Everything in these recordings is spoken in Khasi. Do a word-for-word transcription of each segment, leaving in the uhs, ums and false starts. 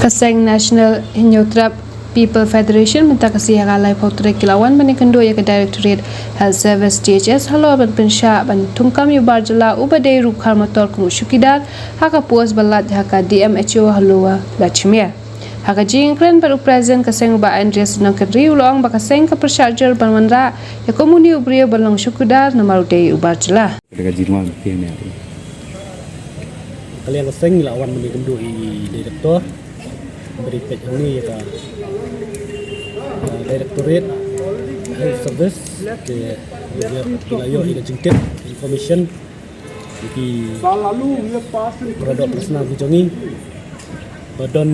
Ka seng National Hynñiewtrep People Federation mynta ka sngi ha ka laiphew tarik ki la wan ban ïakynduh ïa ka Directorate Health Service, D H S, halor ban pynshah ban thungkam ïa u bar jylla uba dei ruh u kharmator kum u chowkidar ha ka post ba lait ha ka D M H O ha Lower Lachmere. Ha ka jingkren bad u President ka seng, u Bah Andreas Nongkynrih, u la ong ba ka seng ka pyrshah jur ban wanrah ïa kum une u briew ban long chowkidar namar u dei u bar jylla. Ka liang ka seng la wan mynta kum u director, beri pek hangne ïa ka, uh, Directorate Health Service, te ïa ka ïa ka jingtip information ïa ki product personal ki jong ngi ba don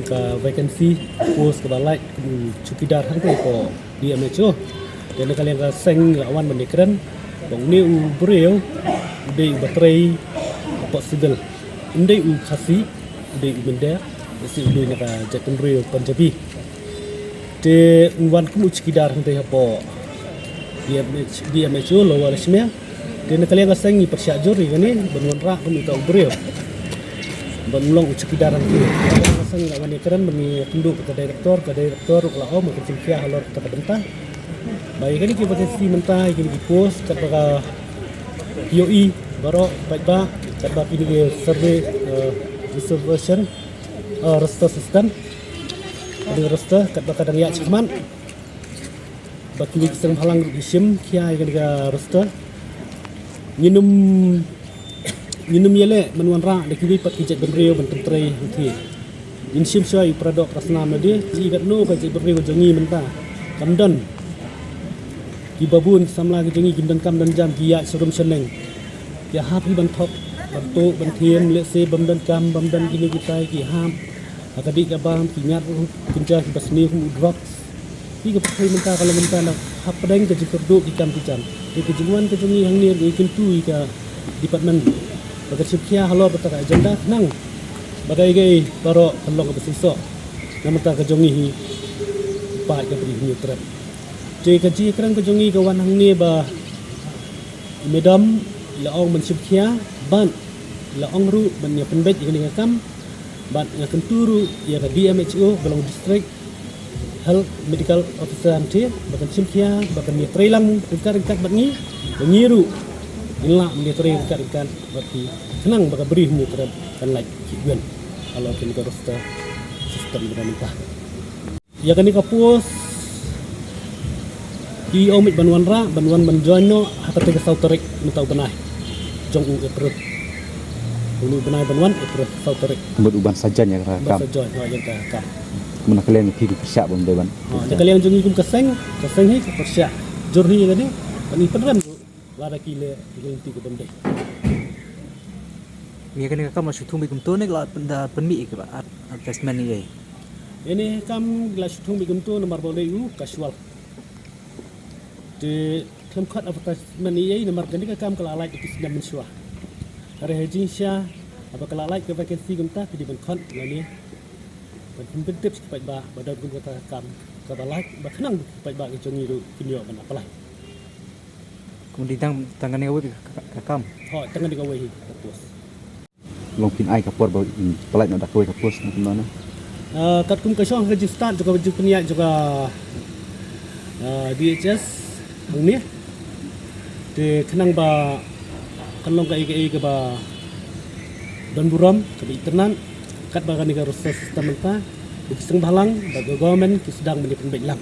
ka vacancy post kaba lait kum u chowkidar hangtei ko D M H O. Te na ka liang ka seng la wan ban ïakren ba une u briew u dei uba trei hapoh civil, um dei u Khasi, u dei u Minder, u dei na ka jaitbynriew Punjabi. Te u wan kum u chowkidar hangtei hapoh D M H, D M H O Lower Lachmere. Te na ka liang ka seng ngi pyrshah jur ïa kane ban wanrah kum uta u briew ban long u chowkidar hangtei. Ka seng la wan ïakren ban ïakynduh bad ka director, ka director ruh la ong ba kan shim khia halor kata ka bynta. Ba ïa kine ki vacancy mynta, ïa kine ki post, katba ka P O E baroh paidbah, katba kine ki survey, eh, reservation, eh, roster system, kane ka roster katba ka dang ïaid shakhmat, ba kiwei ki seng bhalang ruh ki shim khia ïa kane ka roster. Ngin ym Ngin ym ïaleh ban wanrah da kiwei pat ki jaitbynriew ban pyntrei hangtei. Ngin shim shuwa ïa u Paradox Rasnam lade, shi katno ka jaitbynriew ka jong ngi mynta kam don kiba bun, ki samla ki jong ngi kim don kam don jam, ki ïaid sharum shaneng. Ki hap hi ban thok, ban tuh, ban thiem, lehse bym don kam, bym don kine kitai, ki hap ha ka dih ka bam, ki ngat ruh kynja kiba sniew kum u drugs. Ki ka pyrthei mynta ka long mynta na hapdeng ka jingkyrduh ki kam ki jam. Te ka jingwan ka jong ngi hangne ngi kyntu ïa ka department ba kan shim khia halor kata ka agenda khnang ba kaei kaei baroh kan long kaba seisoh. Na mynta ka jong ngi hi paid ka Bri Hynñiewtrep. Te ka jingïakren ka jong ngi ka wan hangne ba i madam i la ong ban shim khia bad i la ong ruh ban ïa pynbeit ïa kane ka kam. Bad nga kyntu ruh ïa ka D M H O ba long District Health Medical Officer hangtei ba kan shim khia, ba kan ïatrei lang ryngkat ryngkat bad ngi, ba ngi ruh ngin lah ban ïatrei ryngkat ryngkat bad ki khnang ba ka Bri Hynñiewtrep kan lait khih win halor kane ka roster system kaba mynta. Ïa kane ka post ki ong mih ban wanrah, ban wan ban join noh ha kata ka saw tarik mynta u bnai jong u April. Une u bnai ban wan April, saw tarik. Bad u ban sa join ïa ka kam. Ban sa join, ha, ïa ka kam. Kumno na ka liang phi phi pyrshah ban dei ban. Ha, na ka liang jong ngi kum ka seng, ka seng hi ka pyrshah jur hi ïa kane, ban i pynrem ruh lada ki leh ïa ka lynti ka ban dei. Ïa kane ka kam la shu thung beit kumto ne la pyn-, da pynmih ïa ka advertisement ïa. Ïa kane ka kam la shu thung beit kumto namar ba u dei u casual. Te khlem khot advertisement ïa namar kane ka kam ka la lait da ki snem mynshuwa. Hynrei ha jingshisha haba ka la lait ka vacancy kumta ki dei ban khot lane ban pynbeit tip sha ki paidbah ba don kum kata ka kam kaba lait ba khnang ba ki paidbah ki jong ngi ruh kin ïoh ban apply. Kum dei tang, tang kane kawei ka, ka, ka kam. Hooid, tang kane kawei hi ka post. Long phin ai ka por ba, mm, pynlait noh da kawei ka post na kumno na. Ah, katkum ka shong ka jingstad jong ka jingpynïaid jong ka, ah, D H S hangne. Te khnang ba kan long kaei kaei kaba don burom, kaba itynnad, katba kane ka roster system mynta, ki seng bhalang bad ka government ki sdang ban ïa pynbeit lang.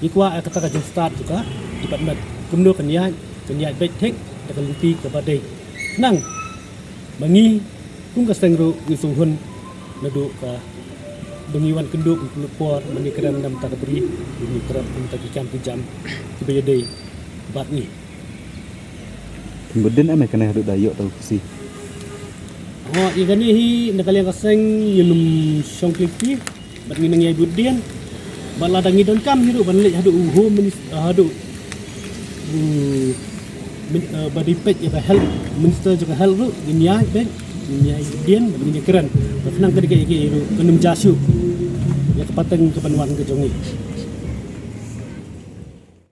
Ngi kwah ïa kata ka jingstad jong ka department kumno kan ïaid, kan ïaid beit thik da ka lynti kaba dei. Khnang ba ngi kum ka seng ruh ngi sngewhun naduh kaba ngi wan kynduh, ngi pynlut por ban ïakren na bynta ka Bri, ngi ïakren na bynta ki kam ki jam kiba ïadei bad ngi. Pynbeit dien em ïa kane haduh da ïoh da u Khasi. Ho, ïa kane hi na ka liang ka seng ngin ym shong kylli bad ngin nang ïai beit dien. Bad lada ngi donkam hi ruh ban leit haduh u Home Minister, haduh u min-, eh, ba dei peit ïa ka Health Minister jong ka Health ruh ngin ïai beit, ngin ïai beit dien bad ngin ïakren. Bad khnang ka dei kaei kaei ruh kan ym jia shuh ïa ka pateng ka ban wan ka jong ngi.